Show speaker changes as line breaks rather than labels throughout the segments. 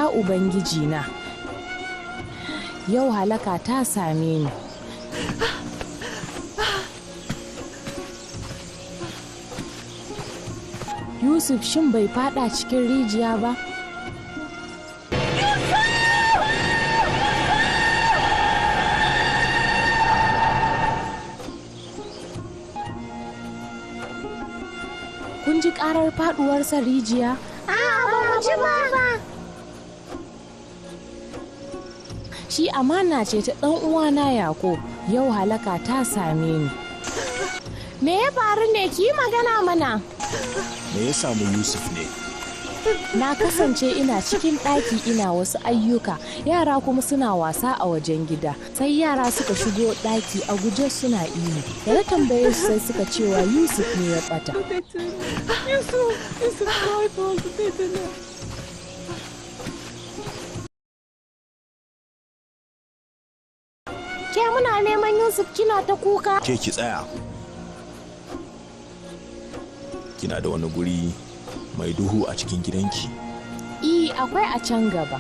Ya Ubangiji na, yau halaka ta same ni. Yusuf shin bai fada cikin rijiya ba? Kun ji karar faduwarsa rijiya?
A'a, ba mu ji ba.
Shi amana ce ta ɗan uwana Yaƙub, yau halaka ta same ni. Me ya faru ne? Ki yi magana mana.
Me ya samu Yusuf ne?
Na kasance ina cikin ɗaki ina wasu ayyuka, yara kuma suna wasa a wajen gida. Sai yara suka shigo ɗaki a guje suna ihu. Da na tambaye su sai suka cewa Yusuf ne ya ɓata.
Yusuf, Yusuf kayboldu dediler.
Ke muna neman Yusuf kina ta kuka.
Ke ki tsaya. Kina da wani guri mai duhu a cikin gidanki?
I, akwai a can gaba.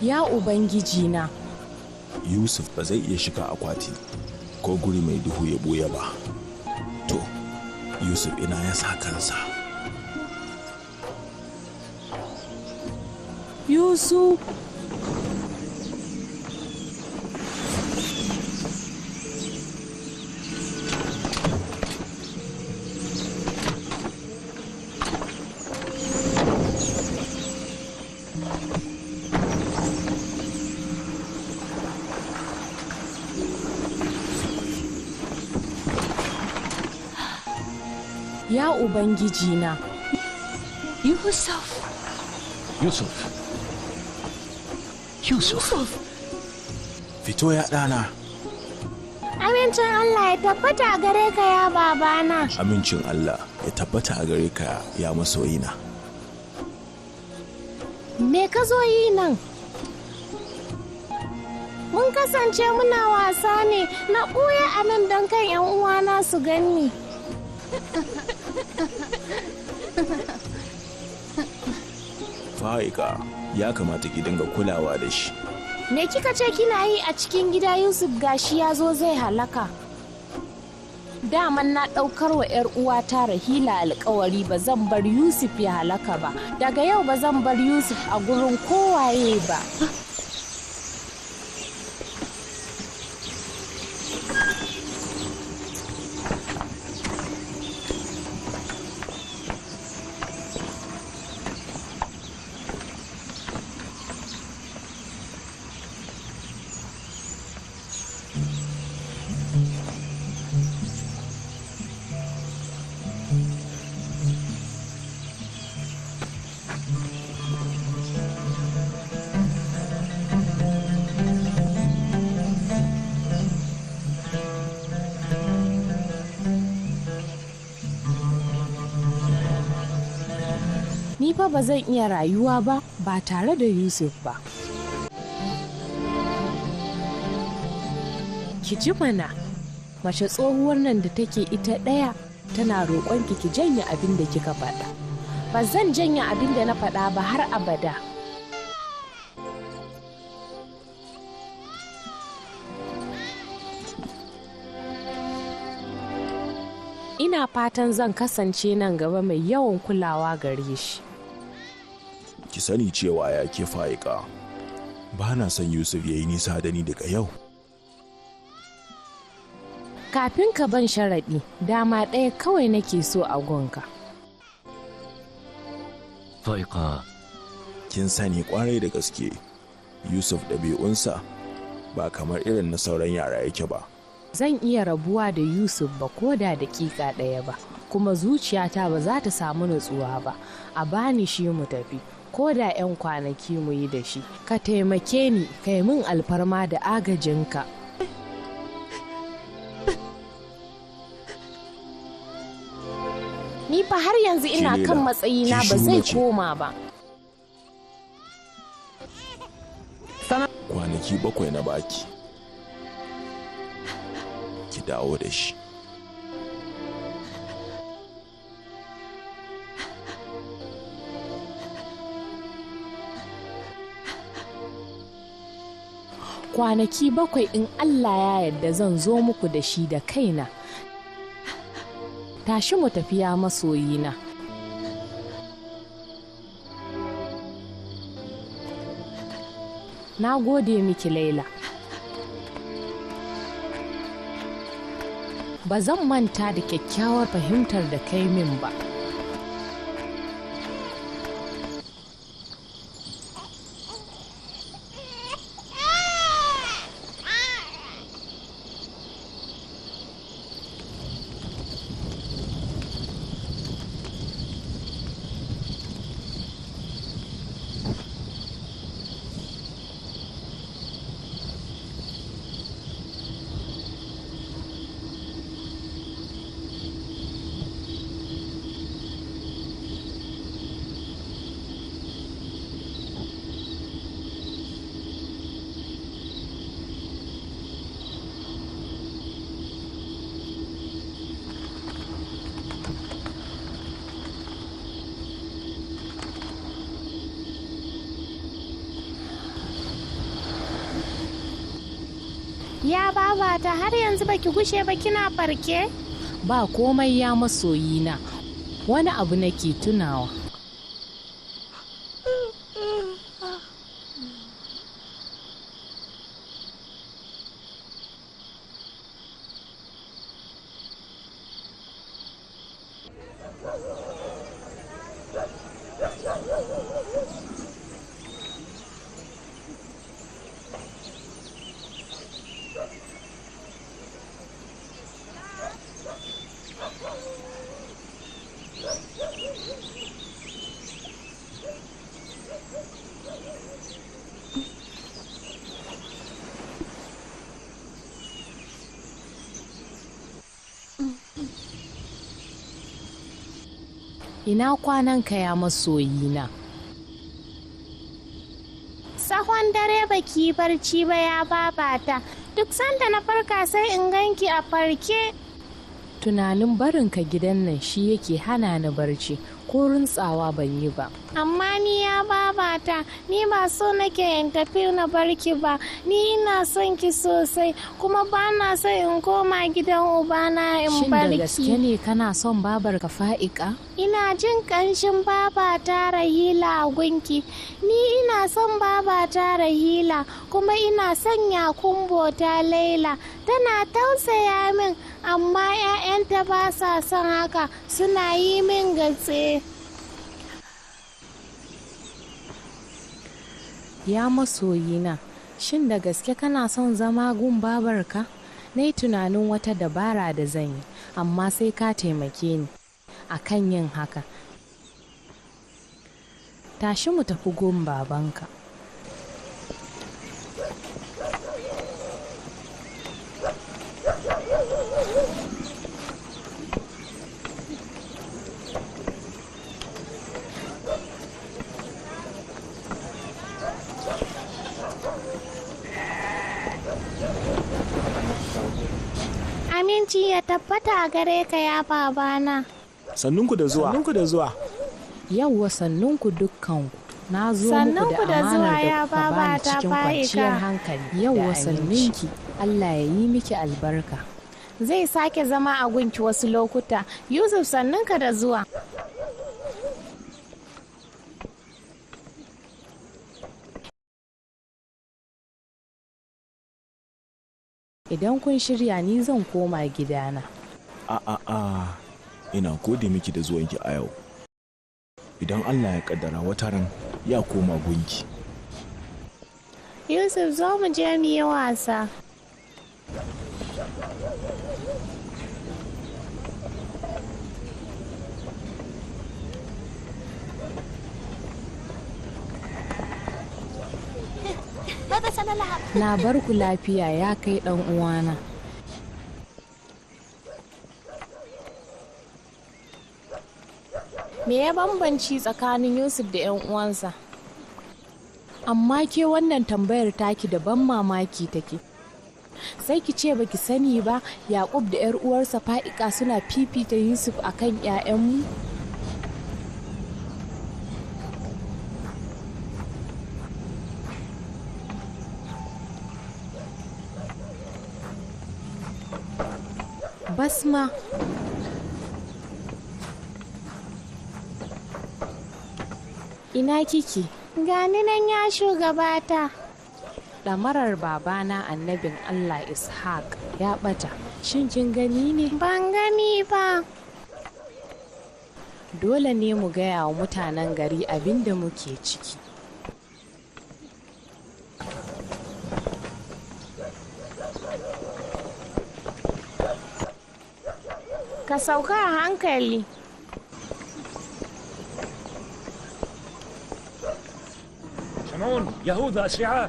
Ya Ubangiji na,
Yusuf ba zai iya shiga akwati ko guri mai duhu ya buya ba. To, Yusuf ina ya sa kansa.
Yusuf. Ya Ubangiji na,
Yusuf.
Yusuf. Yusuf.
Fito ya ɗana.
Amincin Allah ya tabbata a gare ka ya babana.
Amincin Allah ya tabbata a gare ka ya masoyina.
Me ka zo yi nan?
Mun kasance muna wasa ne, na ɓuya a nan don kan 'yan uwana su ganni.
Fa'ika, ya kamata ki dinga kulawa da shi.
Me kika ce kina yi a cikin gida Yusuf gashi ya zo zai halaka? Daman na ɗaukar wa 'yar uwata Rahila alkawari ba zan bar Yusuf ya halaka ba. Daga yau ba zan bar Yusuf a gurin kowaye ba. Ni fa ba zan iya rayuwa ba ba tare da Yusuf ba. Ki ji mana, mace tsohuwar nan da take ita ɗaya tana roƙonki ki janye abin da kika faɗa. Ba zan janye abin da na faɗa ba har abada. Ina fatan zan kasance nan gaba mai yawan kulawa gare shi.
Ki sani cewa ya ke Fa'ika. Ba na son Yusuf ya yi nisa da ni daga yau.
Kafin ka ban sharaɗi, dama ɗaya kawai nake so a gunka.
Fa'iqa.
Kin sani kwarai da gaske, Yusuf ɗabi'unsa ba kamar irin na sauran yara yake ba.
Zan iya rabuwa da Yusuf ba ko da daƙiƙa ɗaya ba, kuma zuciyata ba za ta samu nutsuwa ba. A bani shi mu tafi, ko da 'yan kwanaki mu yi da shi. Ka taimake ni, ka yi min alfarma da agajinka. Ni fa har yanzu ina
Ki
kan
Lela,
matsayina
ki
ba
shiru
zai
na ce.
koma ba.
Kwanaki 7 na baki. Ki dawo da shi.
Kwanaki 7 in Allah ya yarda zan zo muku da shi da kaina. Tashi mu tafi ya masoyina. Na gode miki Laila. Ba zan manta da kyakkyawar fahimtar da kai min ba.
Ya babata har yanzu baki gushe ba kina farke?
Ba komai ya masoyina, wani abu nake tunawa. Ina kwananka ya masoyina?
Tsawon dare baki yi barci ba ya babata. Duk sanda na farka sai in ganki a farke.
Tunanin barinka gidan nan shi yake hana ni barci, ko runtsawa ban yi ba.
Amma ni ya babata, ni ba so nake in tafi na barki ba. Ni ina son ki sosai, kuma ba na son in koma gidan ubana in
Shin da
barki.
gaske ne kana son babarka Fa'iƙa?
Ina jin ƙanshin babata Rahila a gunki. Ni ina son babata Rahila kuma ina son Yakumbo ta Laila. Tana tausaya min amma 'ya'yanta ba sa son haka, suna yi min gatse.
Ya masoyina, shin da gaske kana son zama gun babarka? Na yi tunanin wata dabara da zan yi, amma sai ka taimake ni a kan yin haka. Tashi mu tafi gun babanka.
Aminci ya tabbata a gare ka ya babana.
Sannunku da zuwa. Sannunku da zuwa.
Yawwa sannunku dukkanku. Na zo muku
Sannunku
da
da zuwa
amanar da
ya
kuka bani
babata
cikin
Fa'iƙa.
kwanciyar hankali. Yawwa sannunki. Allah ya yi miki albarka.
Zai sake zama a gunki wasu lokuta. Yusuf sannunka da zuwa.
Idan kun shirya ni zan koma gidana.
A a a ina gode miki da zuwanki a yau. Idan Allah ya kaddara wata ran ya koma gunki.
Yusuf zo mu je mu yi wasa.
Na bar ku lafiya ya kai ɗan uwana. Me ya bambanci tsakanin Yusuf da 'yan uwansa? Amma ke wannan tambayar taki da ban mamaki take. Sai ki ce baki sani ba, Yaƙub da 'yar uwarsa Fa'iƙa suna fifita Yusuf akan 'ya'yanmu? Basma. Ina kike?
Gani nan ya shugabata.
Ɗamarar babana annabin Allah Ishaq ya ɓata. Shin kin gani ne?
Ban gani ba.
Dole ne mu gaya wa mutanen gari abin da muke ciki.
Ka sauka a hankali.
شمعون، يهوذا، أسرعا.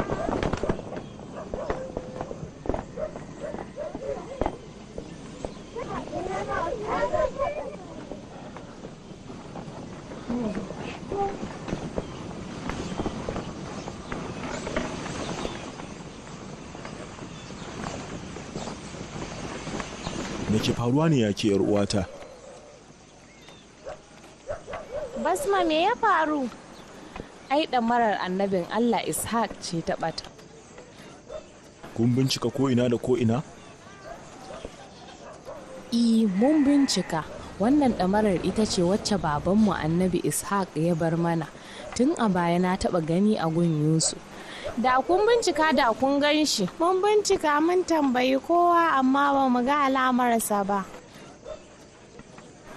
Me ke faruwa ne, ya ke yar uwata?
Basma, me ya faru?
Ai ɗamarar annabin Allah Ishaq ce ta ɓata.
Kun bincika ko ina da ko ina?
I, mun bincika. Wannan ɗamarar ita ce wacce babanmu annabi Ishaq ya bar mana. Tun a baya na taɓa gani a gun Yusuf.
Da kun bincika da kun gan shi. Mun bincika, mun tambayi kowa, amma ba mu ga alamarsa ba.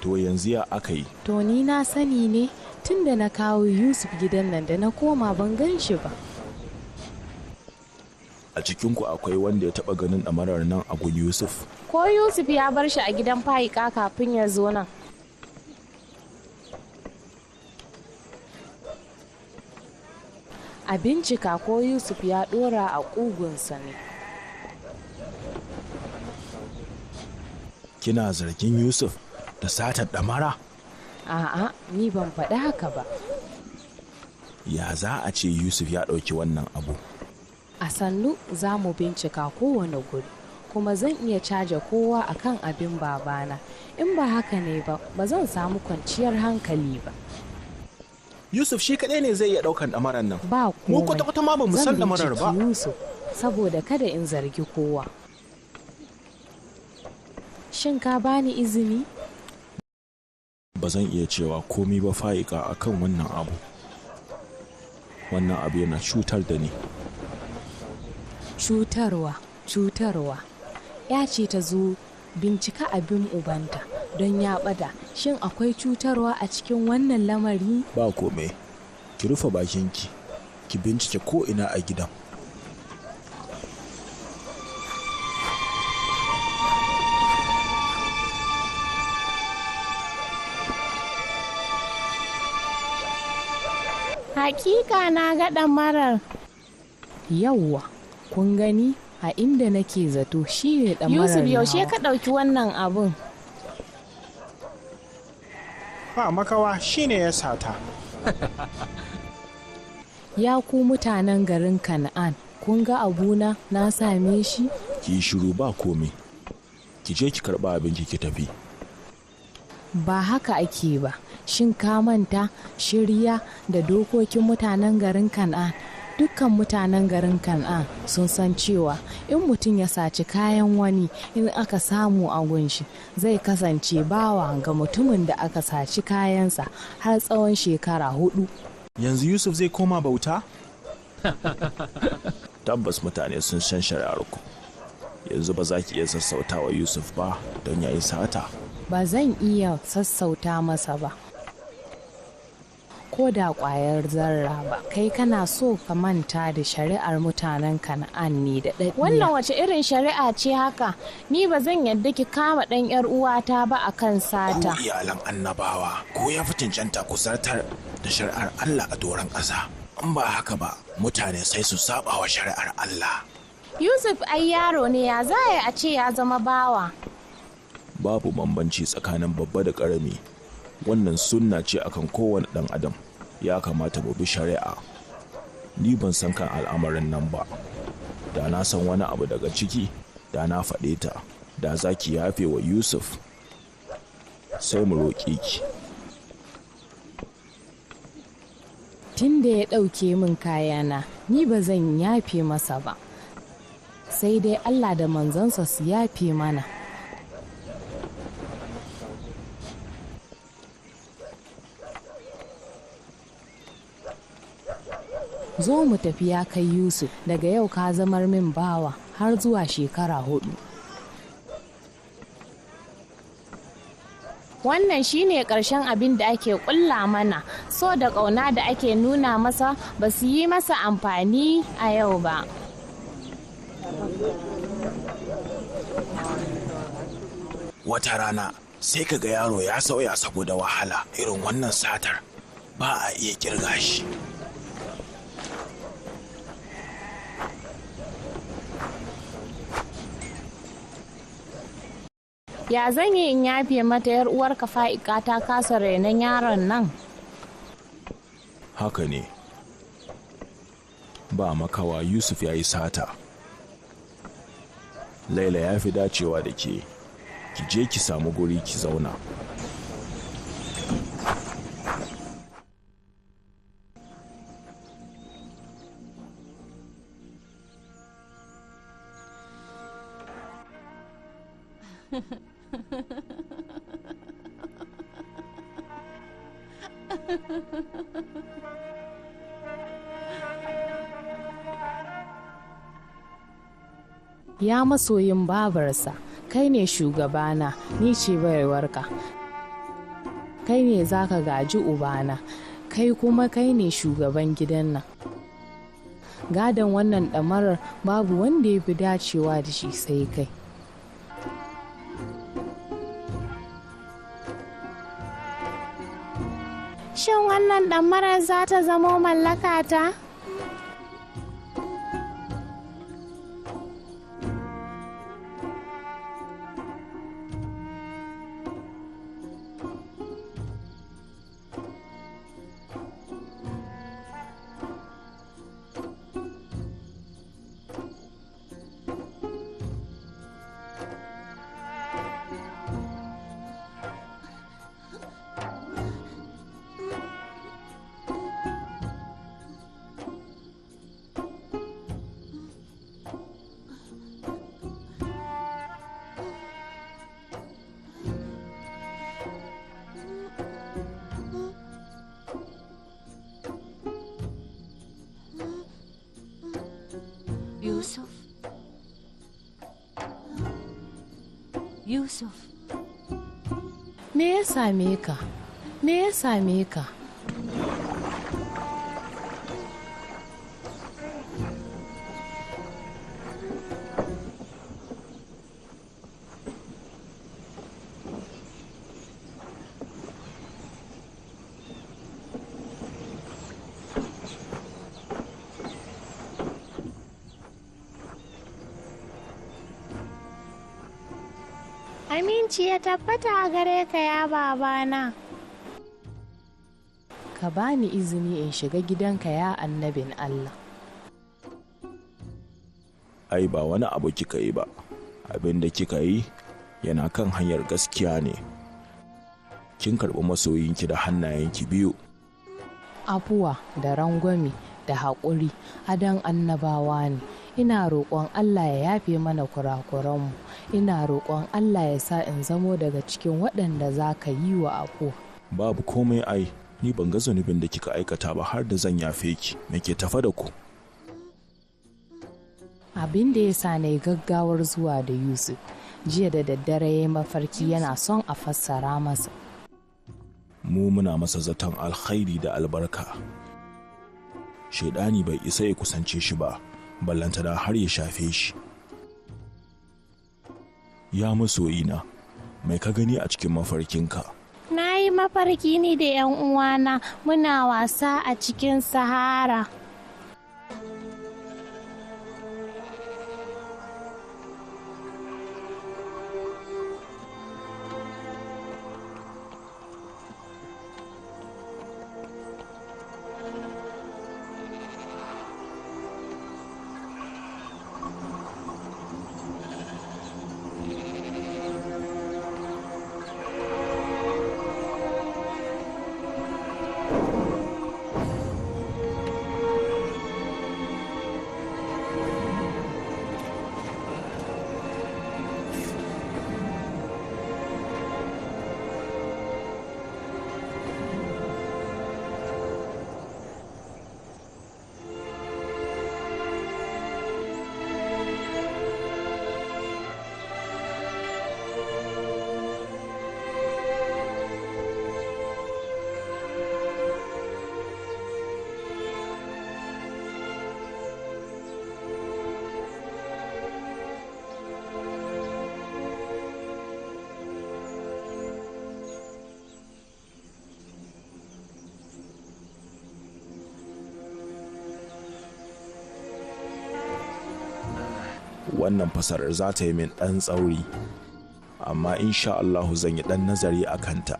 To yanzu ya aka yi?
To ni na sani ne, tun da na kawo Yusuf gidan nan, da na koma ban gan shi ba.
A cikinku akwai wanda ya taɓa ganin ɗamarar nan a gun Yusuf?
Ko Yusuf ya bar shi a gidan fayika kafin ya zo nan.
A bincika ko Yusuf ya ɗora a ƙugunsa ne.
Kina zargin Yusuf da satar ɗamara?
A'a, ni ban faɗi haka ba.
Ya za a ce Yusuf ya ɗauki wannan abu?
A sannu za mu bincika kowane guri, kuma zan iya caja kowa akan abin babana. In ba haka ne ba, ba zan samu kwanciyar hankali ba.
Yusuf shi kaɗai ne zai iya ɗaukan ɗamarar nan.
Ba
Mu
komai.
kwata-kwata ma ba mu san
Zan
ɗamarar ba.
binciki Yusuf saboda kada in zargi kowa. Shin ka bani izini?
Ba zan iya cewa komi ba, Fa'ika, akan wannan abu. Wannan abu yana cutar da ni.
Cutarwa, cutarwa. Ya ce ta zo bincika abin ubanta don ya bada. Shin akwai cutarwa a cikin wannan lamari?
Ba komai. Ki rufe bakinki, ki bincike ko ina a gidan.
Hakika na ga ɗamarar.
Yawwa, kun gani, a inda nake zato shi ne ɗamarar
Yusuf, yaushe
nawa.
ka ɗauki wannan abun?
Ba makawa, shine ya sata.
Ya ku mutanen garin Kan'an, kun ga abuna, na same shi?
Ki yi shiru, ba komai. Ki je ki karɓa abinki ki tafi.
Ba haka ake ba. Shin ka manta shirya da dokokin mutanen garin Kan'an? Dukkan mutanen garin Kan'an sun san cewa in mutum ya saci kayan wani, in aka samu a gunshi, zai kasance bawa ga mutumin da aka saci kayansa har tsawon shekara 4.
Yanzu Yusuf zai koma bauta? Tabbas mutane sun san shari'ar ku. Yanzu ba za ki iya sassautawa Yusuf ba don ya yi sata?
Ba zan iya sassauta masa ba, ko da ƙwayar zarra ba. Kai kana so ka manta da shari'ar mutanen Kan'an ne da ɗaɗɗiya.
Wannan wace irin shari'a ce haka? Ni ba zan yadda ki kama ɗan 'yar uwata ba akan sata.
Ku iyalan annabawa, ko ya fi cancanta ku zartar da shari'ar Allah a doron ƙasa. In ba haka ba, mutane sai su saba wa shari'ar Allah.
Yusuf ai yaro ne, ya za a ce ya zama bawa?
Babu bambanci tsakanin babba da ƙarami. Wannan sunna ce akan kowane ɗan adam. Ya kamata mu bi shari'a. Ni ban san kan al'amarin nan ba. Da na san wani abu daga ciki, da na faɗe ta. Da za ki yafe wa Yusuf, sai mu roƙe ki.
Tun da ya ɗauke min kayana, ni ba zan yafe masa ba. Sai dai Allah da manzansa su yafe mana. Zo mu tafi ya kai Yusuf, daga yau ka zamar min bawa har zuwa shekara 4. Wannan shine ƙarshen abin da ake ƙulla mana, so da ƙauna da ake nuna masa ba su yi masa amfani a yau ba.
Wata rana sai ka ga yaro ya sauya saboda wahala irin wannan satar ba a iya kirga shi.
Ya zan yi in yafe mata yar uwarka Fa'ika ta kasa renon yaron nan?
Haka ne. Ba makawa Yusuf ya yi sata. Laila ya fi dacewa da ke. Ki je ki samu guri ki zauna.
Ya masoyin babarsa, kai ne shugabana, ni ce baiwarka. Kai ne za ka gaji ubana, kai kuma kai ne shugaban gidan nan. Gadon wannan ɗamarar babu wanda ya fi dacewa da shi sai kai.
Shin wannan ɗamarar za ta zamo mallakata?
Yusuf. Yusuf.
Me ya same ka? Me ya same ka?
Aminci ya tabbata a gare ka ya babana.
Ka bani izini in shiga gidanka ya annabin Allah.
Ai ba wani abu kika yi ba. Abin da kika yi yana kan hanyar gaskiya ne. Kin karɓi masoyinki da hannayenki biyu.
Afuwa da rangwame da haƙuri adon annabawa ne. Ina roƙon Allah ya yafe mana kurakuranmu. Ina roƙon Allah ya sa in zamo daga cikin waɗanda za ka yi wa afuwa.
Babu komai ai, ni ban ga zunubin da kika aikata ba har da zan yafe ki. Me ke tafa da ku?
Abin da ya sa na yi gaggawar zuwa da Yusuf, jiya da daddare ya yi mafarki yana son a fassara masa.
Mu muna masa zaton alkhairi da albarka. Shaidani bai isa ya kusance shi ba, ballantana har ya shafe shi. Ya masoyina, mai ka gani a cikin mafarkinka?
Na yi mafarki ni da 'yan uwana muna wasa a cikin Sahara.
Wannan fasarar za ta yi min ɗan tsauri, amma insha Allahu zan yi ɗan nazari a kanta.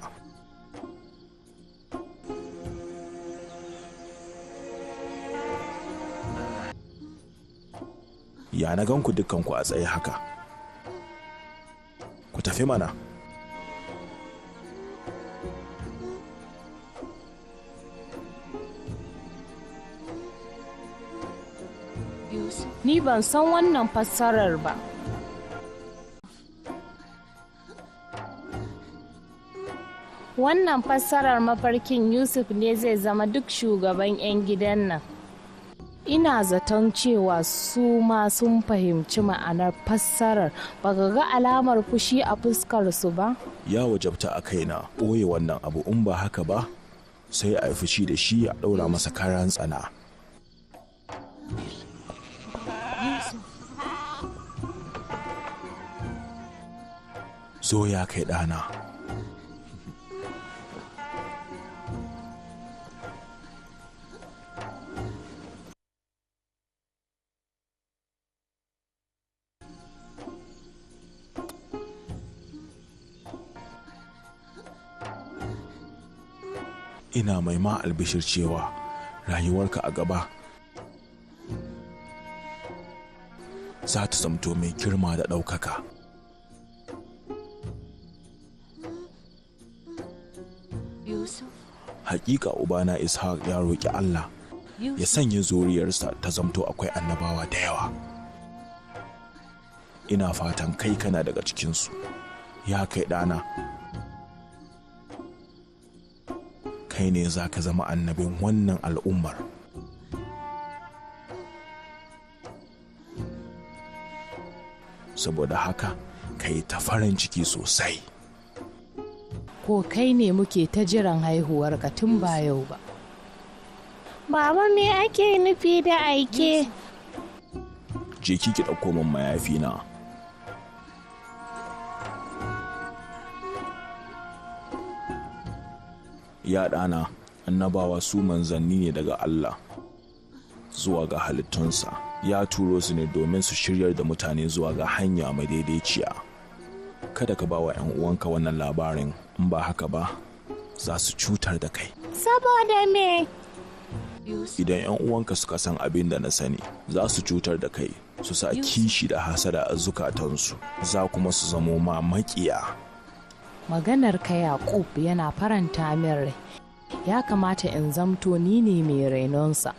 Ya na ganku dukkanku a tsaye haka? Ku tafi mana.
Ni ban san wannan fassarar ba. Wannan fassarar mafarkin Yusuf ne zai zama duk shugaban 'yan gidan nan. Ina zaton cewa su ma sun fahimci ma'anar fassarar, ba ka ga alamar fushi a fuskarsu ba?
Ya wajabta a kaina ɓoye wannan abu, in ba haka ba sai a yi fushi da shi a ɗaura masa karan tsana. Zo ya kai ɗana. Ina mai ma albishir cewa rayuwarka a gaba za ta zamto mai girma da ɗaukaka.
Yusuf.
Hakika ubana Ishaq ya roƙi Allah ya sanya zuriyarsa ta zamto akwai annabawa da yawa. Ina fatan kai kana daga cikinsu, ya kai ɗana. Kai ne za ka zama annabin wannan al'ummar. Saboda haka, ka yi ta farin ciki sosai.
Ko kai ne muke ta jiran haihuwarka tun ba yau ba.
Baba, me ake nufi da aike?
Je ki ki ɗauko min mayafi na. Ya ɗana, annabawa su manzanni ne daga Allah zuwa ga halittunsa. Ya turo su ne domin su shiryar da mutane zuwa ga hanya mai daidaiciya. Kada ka ba wa 'yan uwanka wannan labarin, in ba haka ba za su cutar da kai.
Saboda me?
Idan 'yan uwanka suka san abin da na sani, za su cutar da kai, su sa kishi da hasada a zukatansu, za kuma su zamo ma maƙiya.
Maganar ka Yaƙub yana faranta min rai. Ya kamata in zamto ni ne mai rainonsa.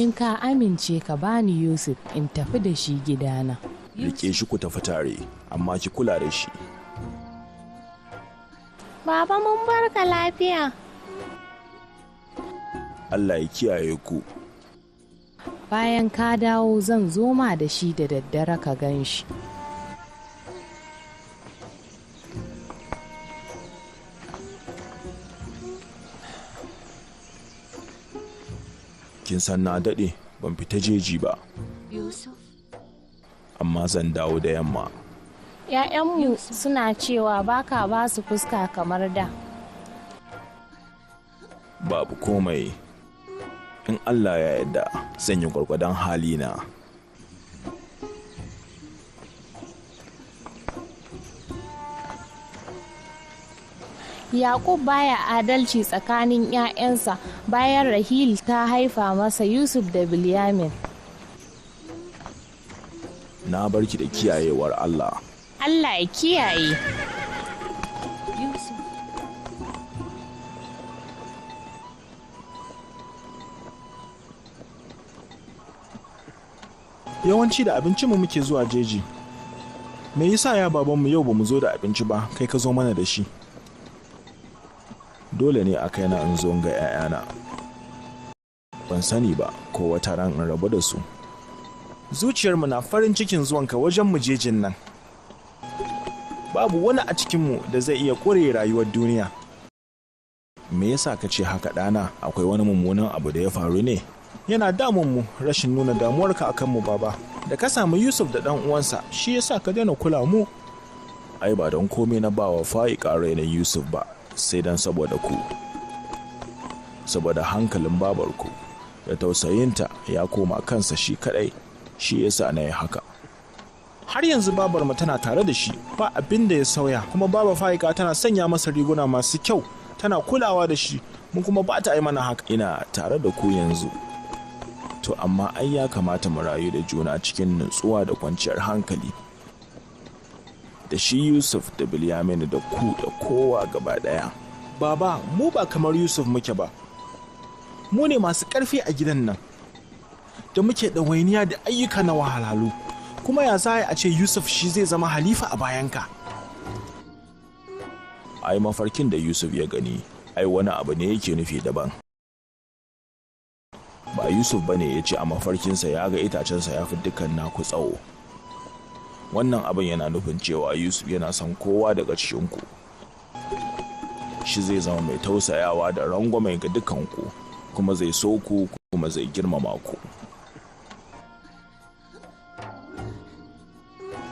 In ka amince ka bani Yusuf in tafi da shi gidana.
Rike shi ku tafi tare, amma ki kula da shi.
Baba, mun barka lafiya.
Allah ya kiyaye ku.
Bayan ka dawo zan zo ma da shi da daddare ka gan shi.
Kin san na daɗe ban fita jeji ba,
Yusuf.
amma zan dawo da yamma.
‘Ya'yanmu suna cewa baka ba su fuska kamar da.
Babu komai. In Allah ya yarda zan yi gwargwadon halina.
Yaƙub baya adalci tsakanin ‘ya'yansa bayan Rahil ta haifa masa Yusuf da Bilyamin.
Na barki da kiyayewar Allah.
Allah ya kiyaye.
Yusuf.
Yawanci da abincinmu muke zuwa jeji. Me yasa ya babanmu yau bamu zo da abinci ba, kai ka zo mana da shi?
Dole ne a kaina in zo ga 'ya'yana. Ban sani ba ko wata ran in rabu da su.
Zuciyarmu na farin cikin zuwanka wajen mu jejin nan. Babu wani a cikinmu da zai iya ƙure rayuwar duniya.
Me yasa ka ce haka ɗana? Akwai wani mummunan abu da ya faru ne?
Yana damun mu rashin nuna damuwarka akan mu baba. Da ka samu Yusuf da ɗan uwansa, shi yasa ka daina kula mu.
Ai ba don komai na bawa Fa'iqa rainon Yusuf ba, sai don saboda ku. Saboda hankalin babarku da tausayinta ya koma kansa shi kadai, shi yasa na yi haka.
Har yanzu babarmu tana tare da shi, ba abin da ya sauya, kuma baba Fa'iqa tana sanya masa riguna masu kyau, tana kulawa da shi, mu kuma ba ta yi mana haka.
Ina tare da ku yanzu. To amma ai ya kamata mu rayu da juna cikin nutsuwa da kwanciyar hankali. Da shi Yusuf da Bilyaminu da ku da kowa gaba ɗaya.
Baba, mu ba kamar Yusuf muke ba. Mu ne masu ƙarfi a gidan nan, da muke ɗawainiya da ayyuka na wahalhalu. Kuma ya za a ce Yusuf shi zai zama halifa a bayanka?
Ai mafarkin da Yusuf ya gani, ai wani abu ne yake nufi daban. Ba Yusuf ba ne ya ce a mafarkinsa ya ga itacensa ya fi dukkan naku tsawo. Wannan abin yana nufin cewa Yusuf yana son kowa daga cikinku. Shi zai zama mai tausayawa da rangwame ga dukanku, kuma zai so ku kuma zai girmama ku.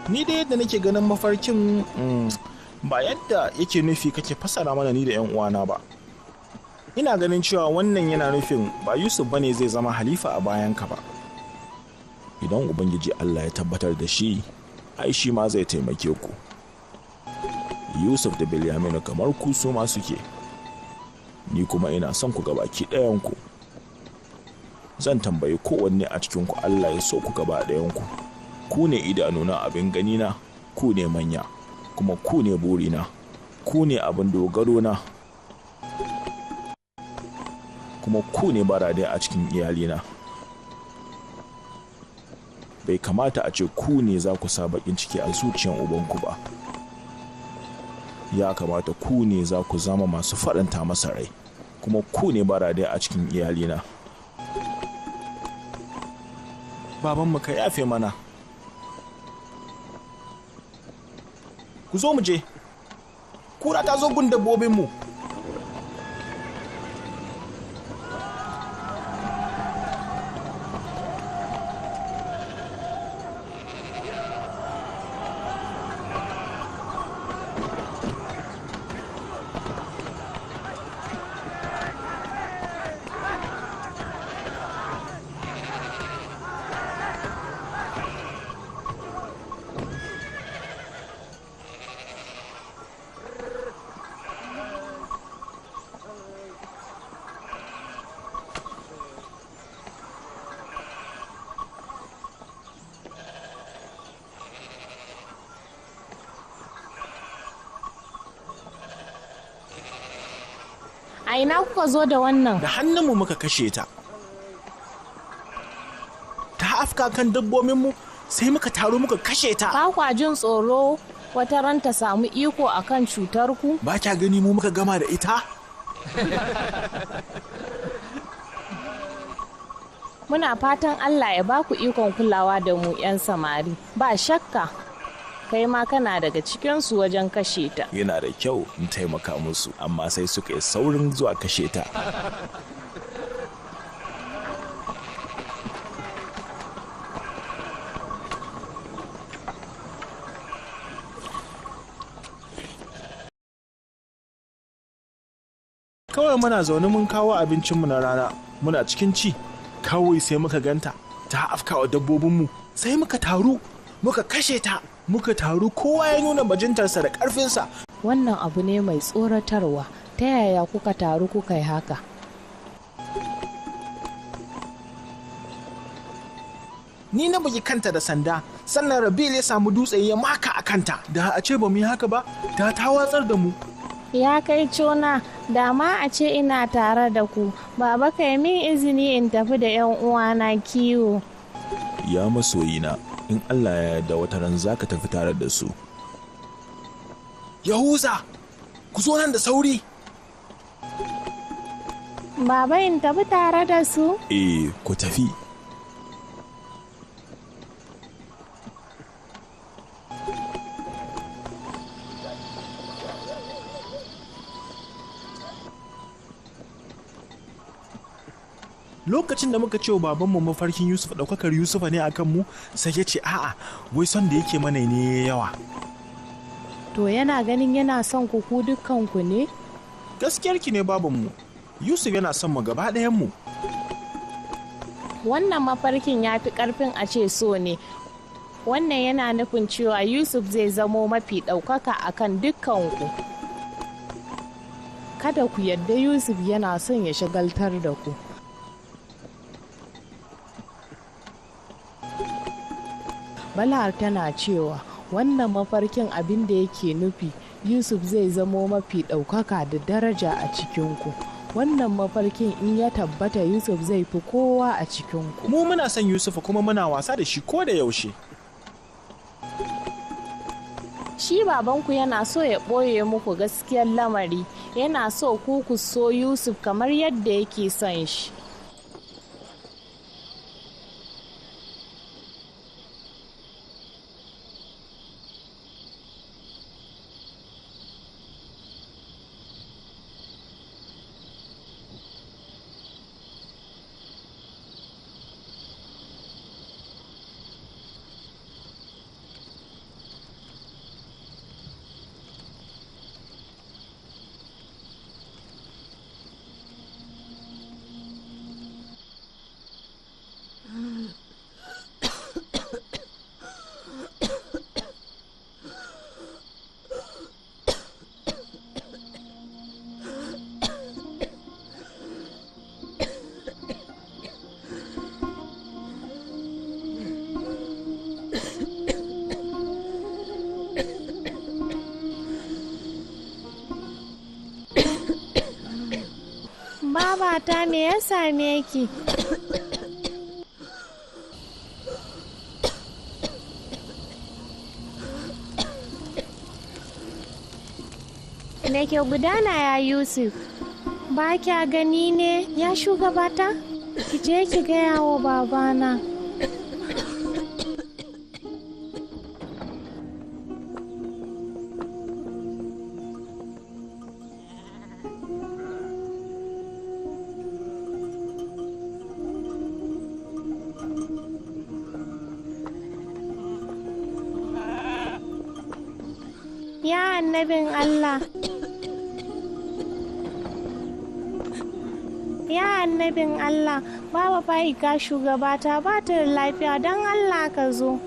Ni dai yadda nake ganin mafarkin ba yadda yake nufi kake fasara mana ni da 'yan uwana ba. Ina ganin cewa wannan yana nufin ba Yusuf bane zai zama halifa a bayanka ba.
Idan Ubangiji Allah ya tabbatar da shi, ai shi ma zai taimake ku. Yusuf da Bilyaminu kamar ku su ma suke. Ni kuma ina son ku gabaki ɗayanku. Zan tambayi kowanne a cikinku Allah ya so ku gaba ɗayanku. Ku ne idanuna abin ganina, ku ne manya, kuma ku ne burina, ku ne abin dogarona, kuma ku ne barade a cikin iyalina. Bai kamata a ce ku ne za ku sa baƙin ciki a zuciyan ubanku ba. Ya kamata ku ne za ku zama masu faranta masa rai, kuma ku ne barade a cikin iyalina.
Babanmu ka yafe mana. Ku zo mu je. Kura ta zo gun dabbobinmu.
A ina kuka zo da wannan?
Da hannunmu muka kashe ta. Ta afka kan dabbobinmu sai muka taru muka kashe ta.
Ba kwa jin tsoro wata ran ta samu iko akan cutar ku?
Ba kya gani mu muka gama da ita?
Muna fatan Allah ya ba ku ikon kulawa da mu 'yan samari. Ba shakka, kai ma kana daga cikinsu wajen kashe ta.
Yana da kyau in taimaka musu, amma sai suka yi saurin zuwa kashe ta.
Kawai muna zaune mun kawo abincinmu na rana, muna cikin ci, kawai sai muka ganta ta afkawa dabbobinmu, sai muka taru, muka kashe ta, muka taru kowa ya nuna bajintarsa da ƙarfinsa.
Wannan abu ne mai tsoratarwa, ta yaya kuka taru kuka yi haka?
Ni na bugi kanta da sanda, sannan Rabil ya samu dutse ya maka a kanta. Da a ce ba mu yi haka ba, da ta watsar da mu.
Ya kai cona, da ma a ce ina tare da ku, baba kai min izini in tafi da 'yan uwana kiwo.
Ya masoyina, in Allah ya yarda wata ran za ka tafi tare da su.
Yahuza, ku zo nan da sauri.
Baba in tafi tare da su?
Eh, ku tafi.
Lokacin da muka ce wa babanmu mafarkin Yusuf ɗaukakar Yusufa ne akan mu, sai ya ce a'a, wai son da yake mana ne yawa.
To yana ganin yana son ku ku dukkanku ne?
Gaskiyarki ne babanmu. Yusuf yana son mu gaba ɗayan mu.
Wannan mafarkin ya fi ƙarfin a ce so ne. Wannan yana nufin cewa Yusuf zai zamo mafi ɗaukaka a kan dukkanku. Kada ku yarda Yusuf yana son ya shagaltar da ku. Balhar tana cewa wannan mafarkin abin da yake nufi Yusuf zai zamo mafi ɗaukaka da daraja a cikinku. Wannan mafarkin in ya tabbata Yusuf zai fi kowa a cikinku.
Mu muna son Yusufa kuma muna wasa da shi ko da yaushe.
Shi babanku yana so ya ɓoye muku gaskiyar lamari, yana so ku ku so Yusuf kamar yadda yake son shi.
Babata me ya same ki? Me ke gudana ya Yusuf? Ba kya gani ne ya shugabata? Ki je ki gaya wa babana. Ya annabin Allah. Ya annabin Allah, Baba Fa'ika shugabata ba ta da lafiya don Allah ka zo.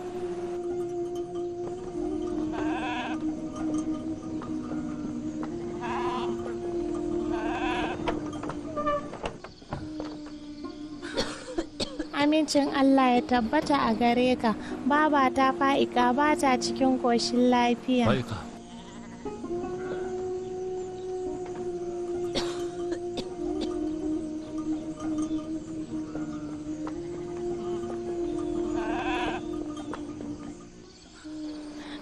Amincin Allah ya tabbata a gare ka, Baba ta Fa'ika ba ta cikin koshin lafiya.
Fa'ika.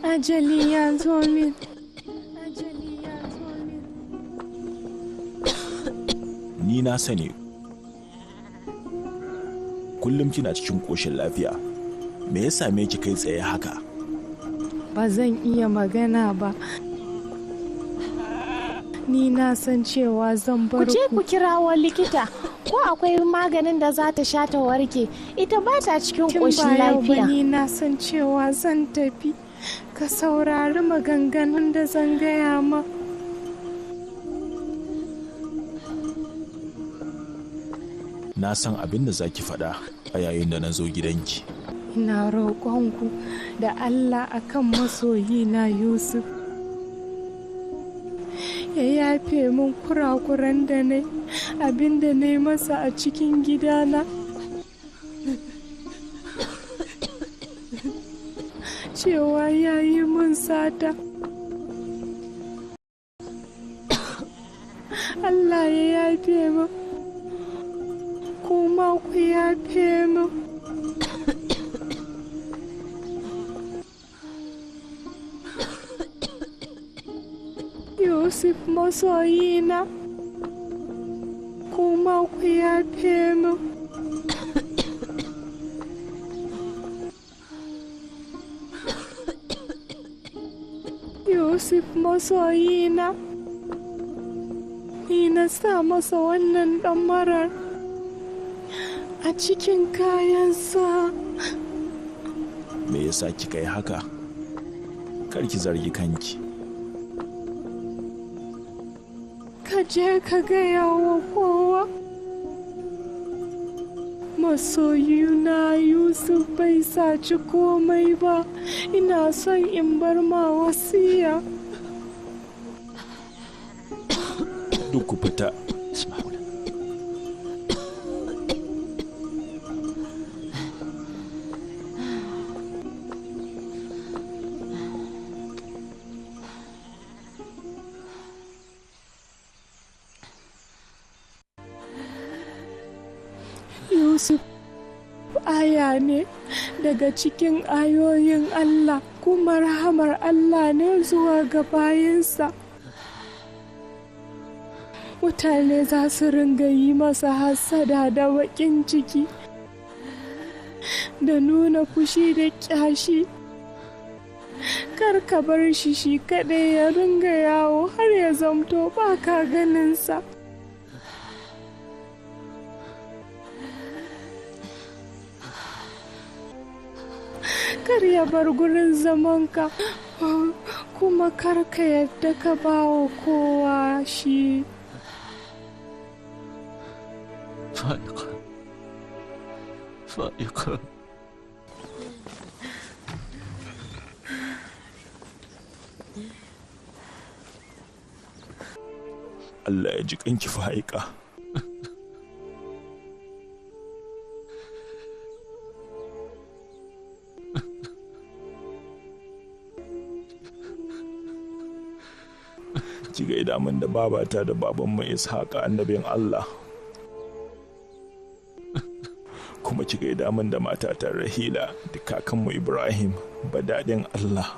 Ajali ya zo min. Ajali ya zo min.
Ni na sani. Kullum kina cikin ƙoshin lafiya. Me ya same ki kai tsaye haka?
Ba zan iya magana ba. Ni na san cewa zan bar
Ku je ku kirawo likita, ko akwai maganin da za ta sha ta warke, ita ba ta cikin
Tun
ƙoshin
ba yau ba
lafiya.
ni na san cewa zan tafi. Ka saurari maganganun da zan gaya ma.
Na san abin da za ki faɗa a yayin da na zo gidanki.
Ina roƙonku da Allah akan masoyina Yusuf. Ya yafe min kurakuran da na abin da na yi masa a cikin gidana. Cewa ya yi min sata. Allah ya yafe min. Kuma ku yafe min. Yusuf masoyina, kuma ku yafe min. Yusuf masoyina, ni na sa masa wannan ɗamarar.
a cikin kayansa.
Me yasa kika yi haka? Kar ki zargi kanki.
Ka je ka gaya wa kowa. Masoyina Yusuf bai saci komai ba, ina son in bar ma wasiya.
Duk ku fita.
اسمحوا لنا.
Yusuf aya ne daga cikin ayoyin Allah, kuma rahamar Allah ne zuwa ga bayinsa. Mutane za su ringa yi masa hassada da baƙin ciki da nuna fushi da ƙyashi. Kar ka bar shi shi kaɗai ya ringa yawo har ya zamto ba ka ganinsa. Kar ya bar gurin zamanka, kuma kar ka yadda ka ba wa kowa shi.
فائقة، فائقة.
Allah ya ji kanki Fa'iƙa. Ki gaida min da babata da babanmu Ishaqa annabin Allah. Kuma ki gaida min da matata Rahila da kakanmu Ibrahim badadin Allah.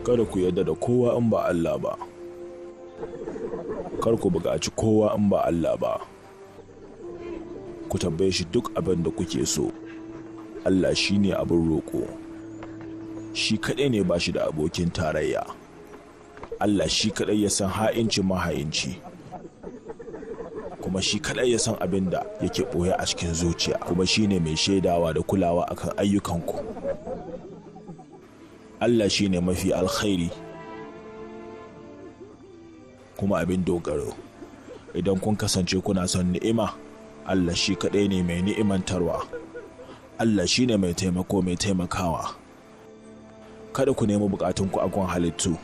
Kada ku yarda da kowa in ba Allah ba. Kar ku buƙaci kowa in ba Allah ba. Ku tambaye shi duk abin da kuke so. Allah shi ne abin roƙo. Shi kaɗai ne ba shi da abokin tarayya. Allah shi kaɗai ya san ha'incin maha'inci. Kuma shi kaɗai ya san abin da yake ɓoye a cikin zuciya. Kuma shi ne mai shaidawa da kulawa akan ayyukanku. Allah shi ne mafi alkhairi kuma abin dogaro. Idan kun kasance kuna son ni'ima, Allah shi kaɗai ne mai ni'imantarwa. Allah shi ne mai taimako mai taimakawa. Kada ku nemi bukatunku a gun halittu.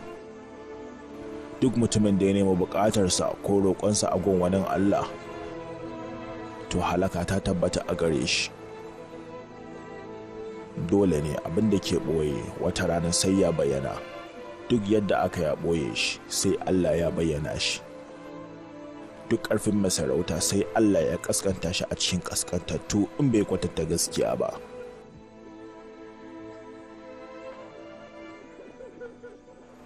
Duk mutumin da ya nemi bukatarsa ko roƙonsa a gun wani Allah, to halaka ta tabbata a gare shi. Dole ne abin da ke ɓoye wata rana sai ya bayyana. Duk yadda aka ya ɓoye shi, sai Allah ya bayyana shi. Duk ƙarfin masarauta sai Allah ya ƙasƙanta shi a cikin ƙasƙantattu in bai kwatanta gaskiya ba.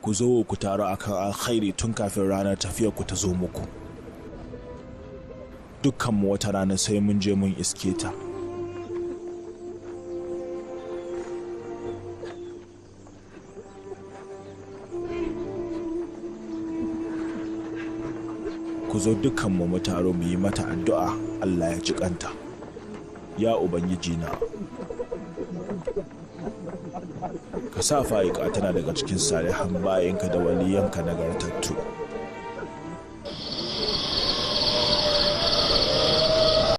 Ku zo ku taru akan alkhairi tun kafin ranar tafiyar ku ta zo muku. Dukkanmu wata rana sai mun je mun iske ta. Ku zo dukkanmu mu taro mu yi mata addu'a Allah ya ji kanta. Ya Ubangiji na, ka sa Fa'iƙa tana daga cikin salihan bayinka da waliyanka nagartattu.